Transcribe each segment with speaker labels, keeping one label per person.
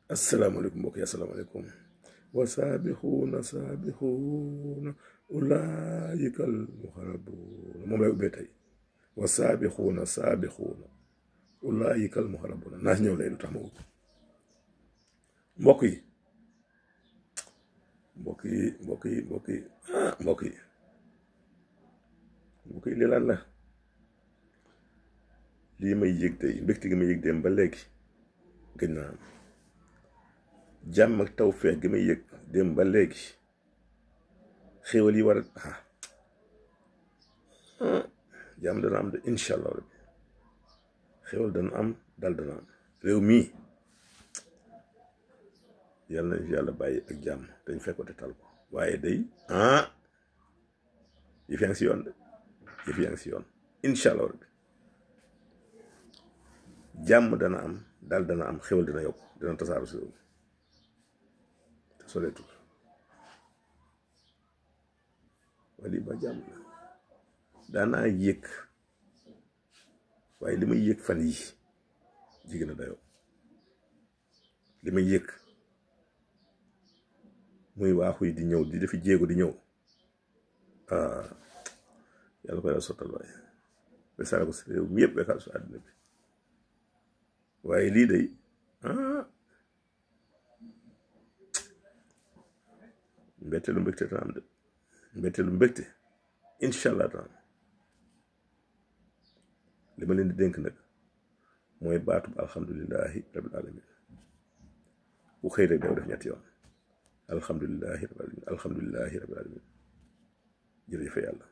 Speaker 1: asalaamaaleykum mbokk yi asalaamaaleykum wa saabixuuna ulaayikal muxarabuuna moom lay ubbee tey wa saabixuuna ulaayikal muxarabuuna naa si ñëw lay lu tax ma ubbi mbokk yi lii lan la lii may yëg tey mbégte gi may yëg dem ba léegi gën naa am jàmm ak tawfeex gi may yëg dem ba léegi xéwal yi war a jàmm dana am de incha allah rabbi xéwal dana am dal dana am réew mii yàlla nañ fi yàlla bàyyi ak jàmm dañ fekkote tal ko waaye day yëf yaa ngi si yoon de yëf yaa ngi si yoon incha allah rabbi jàmm dana am dal dana am xéwal dina yokk dina tasaaru si réew mi te soreetul waaye lii ba jàmm la daanaa yëg waaye li may yëg fan yi jigéen a dayoo li may yëg muy waaxu yi di ñëw di defi jéego di ñëw yàlla ko yàlla sottal waaye wesaare ko si réew mi yëpp wekkaal su àddina bi waaye lii day mbetteelu mbégte dana am de mbetteelu mbégte incha allah dana am li ma leen di dénk nag mooy baatub alhamdulilahi rabil alamin bu xëy rek daw def ñetti yoon alhamdulilahi rabil alamin alhamdulilahi rabil alamin jërëjëf yàlla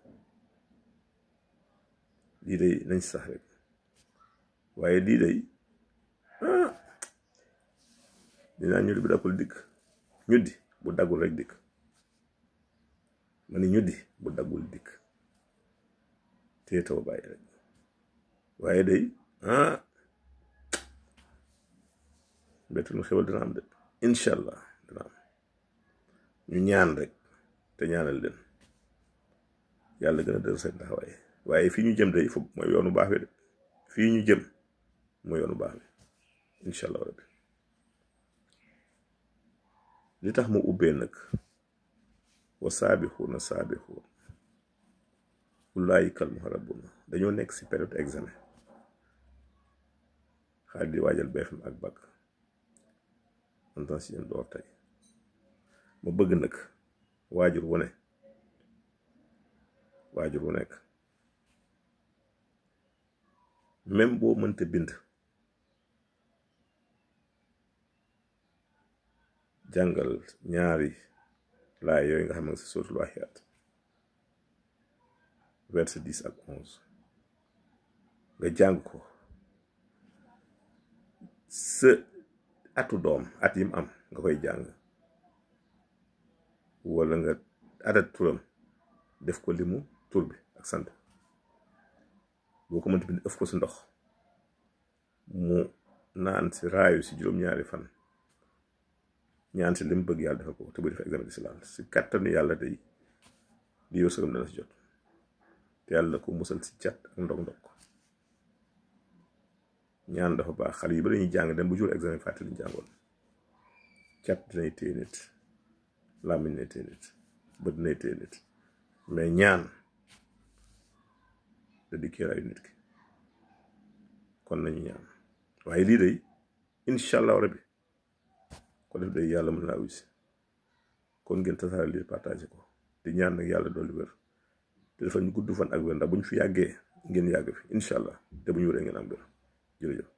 Speaker 1: lii day nañ si sax rek waaye lii day dinaa ñuddi bu daggul dikk ñuddi bu daggul rek dikk ma ni ñuddi bu daggul dikk te taw bàyyi rek waaye day mbettu nu xewal dina am de incha allah dina am ñu ñaan rek te ñaanal leen yàlla gën a dër seen taxawaay waaye fii ñu jëm day foog mooy yoonu baax wi de fii ñu jëm mooy yoonu baax wi incha allah rabbi li tax mu ubbee nag wa saabixuuna saabixuun ulaayikal muxarabuuna dañoo nekk si période examen xaar di waajal BFEM ak bac intention door tey ma bëgg nag waajur wu nekk même boo mënta bind jàngal ñaari laay yooyu nga xam ne si suratul Waaqiyaat verset 10 ak 11 nga jàng ko sa atu doom at yim am nga koy jàng wala nga adat turam def ko limu tur bi ak sant boo ko mënta bind ëf ko si ndox mu naan si raayu si juróom-ñaari fan ñaan si li mu bëgg yàlla defal ko te bu def examen di si laal si kattanu yàlla day di yow sëgam dana si jot te yàlla ko musal si cat ak ndog-ndog ñaan dafa baax xale yi ba dañuy jàng dem bu jour examen fàtte liñ jàngoon cat dinay téye nit làmmiñ dinay téye nit bët dinay téye nit mais ñaan da di kéeraayu nit ki kon nañu ñaan waaye lii day incha allah rabbi ko def day yàlla mën naa wisi kon ngeen tasaare lii partagé ko di ñaan nag yàlla dolli wér te dafa ñu gudd fan ak wér ndax bu ñu fi yàggee ngeen yàgg fi incha allah te bu ñu wéree ngeen am wér jërëjëf